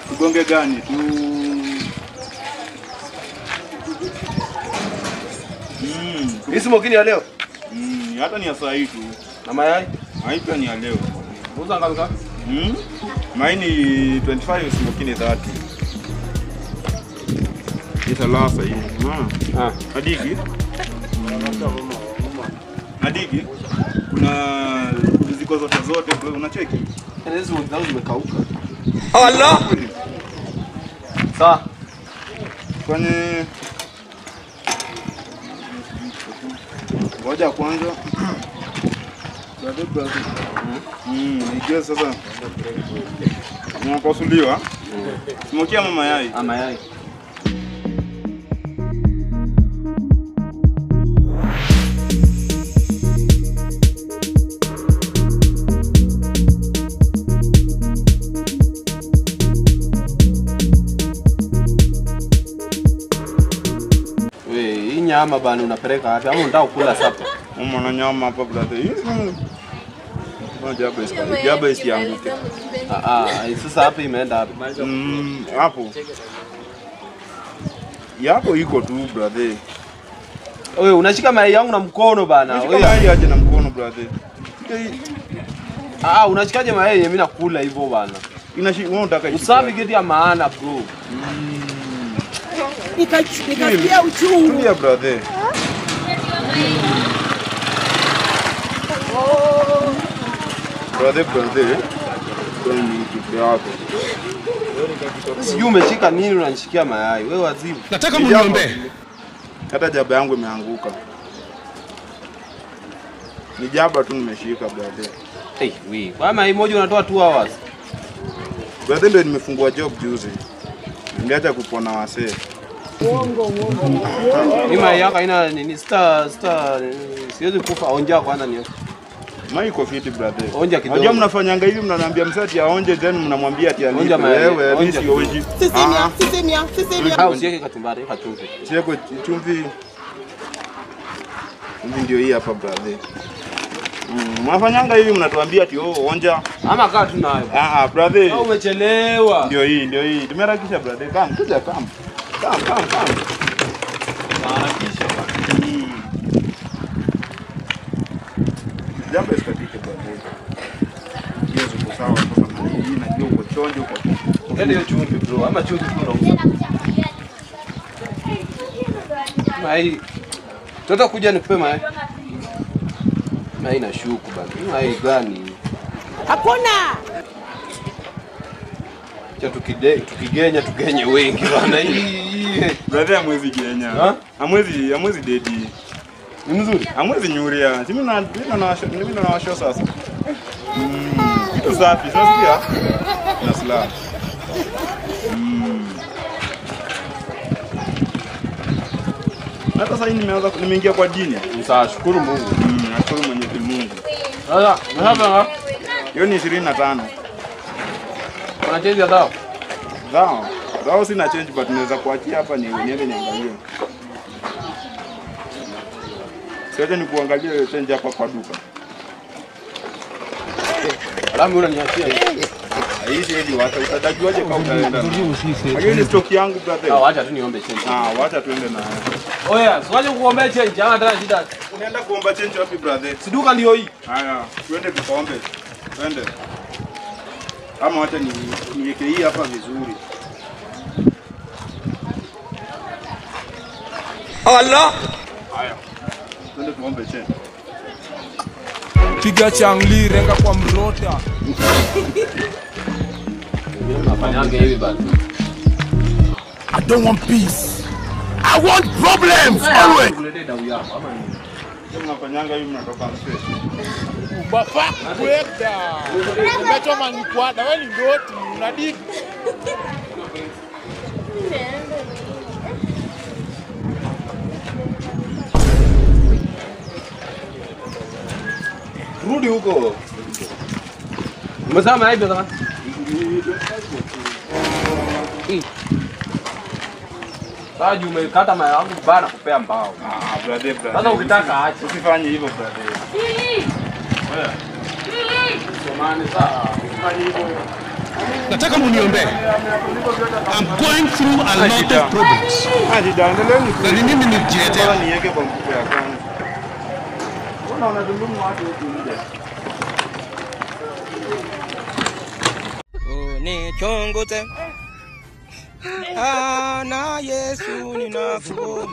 Tugonge gani tu? Hii smoky ni ya leo? Hata ni ya saa hii tu. Na mayai? Mayai pia ni ya leo. Uza ngapi? Mayai ni 25, smoky ni 30. Ni salasa hii. Ah. Adiki? Adiki? Kuna ziko zote zote unacheki? Hizo zimekauka. Allah! Sawa. Kwenye ngoja kwanza. Brother. Nijue sasa. Unapasuliwa? Smokia ama mayai? Ah, mayai. Nyama bana unapeleka wapi? Ama unataka kula sapa? Umeona nyama hapa brother. Jaba isianguke. Sasa hapa imeenda wapi? Hapo. Yako iko tu brother. Wewe unashika mayai yangu na mkono bana. Unashika mayai aje na mkono brother? Unashikaje mayai mimi nakula hivyo bana? Inashika wewe unataka usafi kitu ya maana bro. Nikasikia uchungu. Tulia brother. Brother. Ni kitu yako. Sijui umeshika nini unanishikia mayai. Wewe wazimu. Nataka mniombe. Hata jaba yangu imeanguka. Ni jaba tu nimeshika brother. Hey, we. Kwa mayai moja unatoa 2 hours. Brother ndio nimefungua job juzi. Ningeacha kupona wasee. Uongo. Mimi mayai yako haina nini star siwezi kufa onja kwanza ni. Mai iko fiti brother. Onja kidogo. Unajua mnafanyanga hivi mnaniambia msati aonje then mnamwambia ati alipe. Onja mayai. Wewe mimi sionji. Sisimia. Ah, usiweke kachumbari, weka chumvi. Siweke chumvi. Chumvi ndio hii hapa brother. Mnafanyanga hivi mnatuambia ati oh onja. Ama kaa tunayo. Brother. Au umechelewa. Ndio hii. Tumeharakisha brother. Come, kuja come. Come. Harakisha bwana. Jambo isikatike brother. Hiyo ziko sawa sasa na hii najua uko chonjo uko. Ndio hiyo chumvi bro, ama chumvi tu unauza. Mayai. Toto kuja nikupe mayai. Mayai na shuku bana. Mayai gani? Hakuna. Cha tukigenya tugenye wengi bana. Hii. Brother hamwezi genya. Hamwezi dedi. Ni mzuri. Hamwezi nyuria. Mimi na nawasho sasa. Kitu safi sasa pia. Na silaha. Hata sasa nimeanza nimeingia kwa dini. Sawa, shukuru Mungu. Nashukuru Mwenyezi Mungu. Sasa, hapa hiyo ni 25. Una change ya dhao? Dhao. Dhao sina change but naweza kuachia hapa ni niende niangalie. Siaje ni kuangalia hiyo change hapa kwa duka. Alamu unaniachia hii. Hii siwezi wacha utatajuaje kama utaenda. Hiyo ni stock yangu brother. Ah, wacha tu niombe change. Ah, wacha tuende nayo. Oya, siwaje kuomba change, hana tena shida. Unaenda kuomba change wapi brother? Si duka ndio hii. Haya, tuende tukaombe. Twende. Ama wacha niweke hii hapa vizuri. Allah. Haya. Twende tuombe change. Piga changli renga kwa mrota. Mnafanyaje hivi basi? I don't want peace. I want problems always. Mnafanyanga hivi mnatoka stress. Ubafa kwenda. Umechoma ni kwada wewe ni ndoti unadigi. Rudi huko. Umesema mayai pesa? Sasa juu umekata mayai yangu bana kupea mbao. Ah, brother, brother. Sasa ukitaka acha. Usifanye hivyo brother. Somani sasa. Usifanye hivyo. Nataka muniombee. I'm going through a lot of problems. Ah, shida, endeleeni Na ni mimi nilijiletea. Kwanza niweke kwa mfuko ya kwanza. Mbona unadhulumu watu huku nje? Unichunguze. Ah, na Yesu ninakuomba.